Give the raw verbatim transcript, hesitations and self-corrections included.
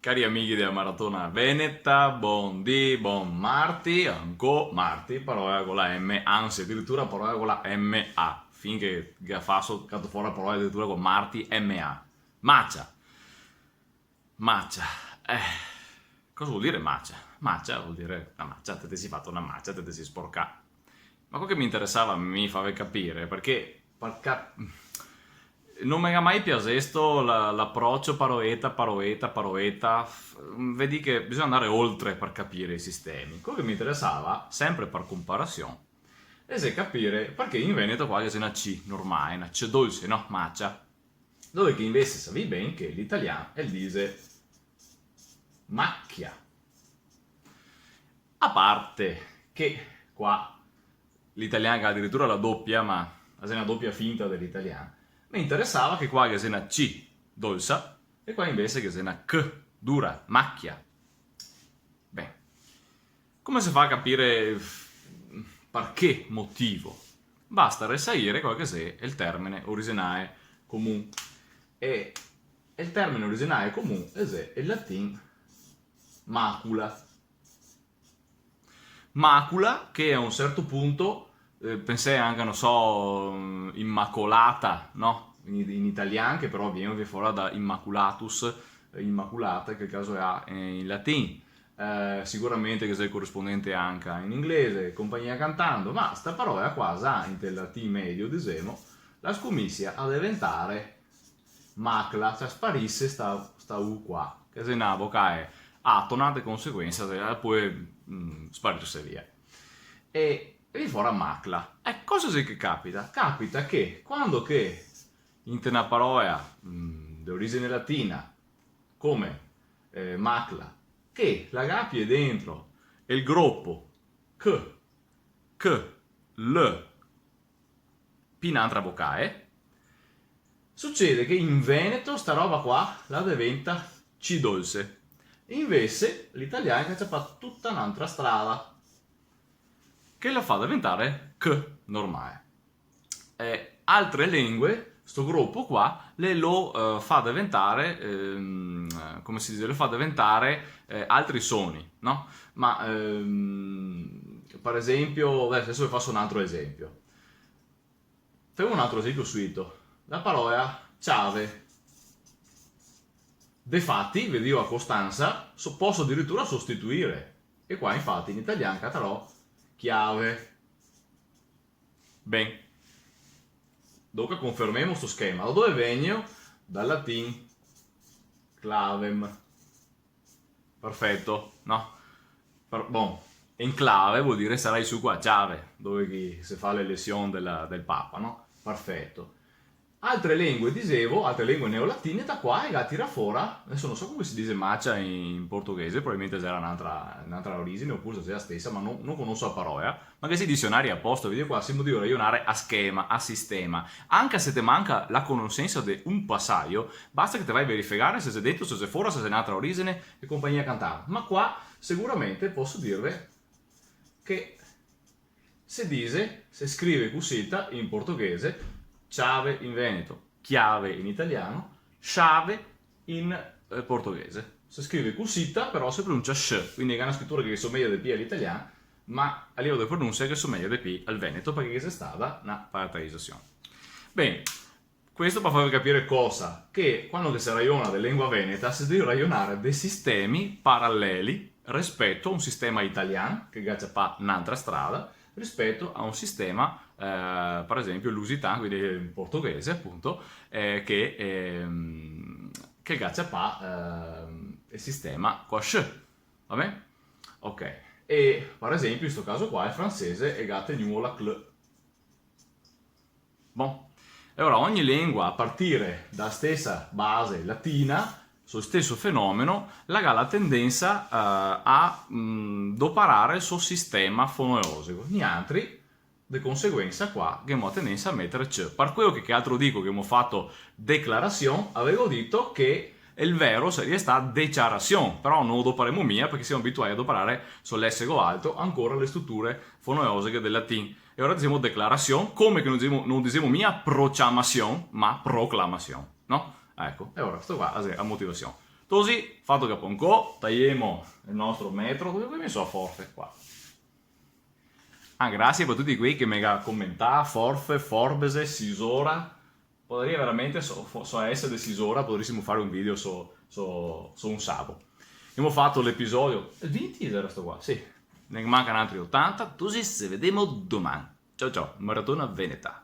Cari amighi dea Maratona Veneta, bondì, bon marti, ancò marti, parola co la M, anzi, adiritura parola co la M A, fin che ga faso, cato fora parola adiritura co marti, M A. Macia. Macia. Eh, cosa vol dire macia? Macia vol dire na macia, te te si fato na macia, te te si sporcà. Ma quel che me interesava mi farve capire, parché, par cap-, no me ga mai piasesto la, l'aprocio paroeta, paroeta, paroeta. F-, vedì che bisogna andare oltre par capire i sistemi. Quel che me interesava, sempre par comparasion, xe capire parché in Veneto qua ghe xe na C normale, na C dolse, no? Macia. Dove che invese savì ben che l'italian el dixe macchia. A parte che qua l'italian ga adiritura la dopia, ma la xe na dopia finta de l'italian, me interesava che qua ghe xe na C dolsa e qua invese ghe xe na C dura, macchia. Ben, come se fa a capire par che motivo? Basta resaire qual che xe el termine originale comun. E el termine originale comun el xe el latin macula. Macula, che a un certo punto, eh, pensè anca, no so, mm, immacolata, no? In, in italian, che però vien, vien fora da immaculatus, eh, immaculata, che el caso xe, eh, in latin. Eh, sicuramente che xe el corispondente anca in inglese, compagnia cantando, ma sta parola qua, za inte el latin medio, disemo, la scomisia a deventare macla, cioè sparise sta, sta U qua, che xe na vocale atona, de conseguensa, eh, pol, mm, sparirse via. E, e vien fora macla. E cosa xe che capita? Capita che quando che inte na parola, mm, de origine latina, come, eh, macla, che la ga pì dentro el gropo C, C, L, pì n'antra vocale, sucede che in veneto sta roba qua la deventa C dolse. Invese l'italian el ga ciapà tuta n'antra strada, che la fa deventare C normale. Eh, altre lengue, sto gropo qua, le lo, eh, fa deventare, ehm, come se dixe, le fa deventare, eh, altri soni, no? Ma, ehm, par esempio, deso, deso ve faso un altro esempio. Femo un altro esempio suito. La parola ciave. Defati, vedìo a Costansa, so-, poso adiritura sostituire. E qua, infati, in italian catarò chiave. Ben. Dopo confermemo sto schema. Da dove vegnio? Dal latin clavem. Perfeto, no? Per-, bon, enclave vol dire sarai su co a ciave, dove che se fa l'elesion dela, del Papa, no? Perfeto. Altre lengue, disevo, altre lengue neolatine, da qua e ga tirà fora, deso no so come se dixe macia in, in portoghese, probabilmente sarà n'antra, n'antra origine, opure sarà la stesa, ma no, no conoso la parola, ma che xe disionari aposta, vedì qua, semo drio rajonare a schema, a sistema. Anca se te manca la conosensa de un pasajo, basta che te vai a verifegare se xe dentro, se xe fora, se xe n'antra origine e compagnia cantando. Ma qua sicuramente poso dirve che se dixe, se scrive cusita in portoghese, ciave in veneto, chiave in italian, chave in, eh, portoghese. Se scrive cusita, però se pronuncia sh, quindi xe na scritura che someja de pì a l'italian, ma a liveło de pronunsia che someja de pì al veneto, parché ghe xe stada na palatalizasion. Ben, questo par farve capire cosa? Che quando che se rajona de lengua veneta, se deve rajonare de sistemi paraleli rispeto a un sistema italian, che ga ciapà n'antra strada, rispeto a un sistema, eh, par esempio, lusitan, quindi in portoghese, apunto, eh, che, ehm, che ga ciapà, ehm, el sistema co a sh, va ben? Ok. E, par esempio, in sto caso qua, el fransese el ga tegnuo la cl. Bon. E ora ogni lengua, a partire da stesa base latina, sul steso fenomeno, la ga la tendensa, eh, a, mm, doparare el so sistema fonołogico. Nialtri, de conseguensa, qua, ghemo a tendensa a metare c. Par queło che, che altro digo che ghemo fato declarasion, gavevo dito che el vero saria stà deciarasion, però no ło doparemo mia parché semo abituai a doparare sul lessico alto ancora le struture fonołogiche del latin. E ora disemo declarasion, come che no disemo, no disemo mia prociamasion, ma proclamasion, no? Eco, e ora sto qua, a xe a motivasion. Tosi, fato capo ancò, tajemo el nostro metro. Dove go meso la forfe? Qua. Ah, grasie par tuti quei che me ga comentà, forfe, forbese, sisora. Podaria veramente so, fo- so ese de sisora, podarisimo fare un video so, so, so un sabo. Gavemo fato l'episodio, el vinti xera sto qua, sì. Ne manca altri otanta, tosi se vedemo doman. Ciao ciao, Maratona Veneta.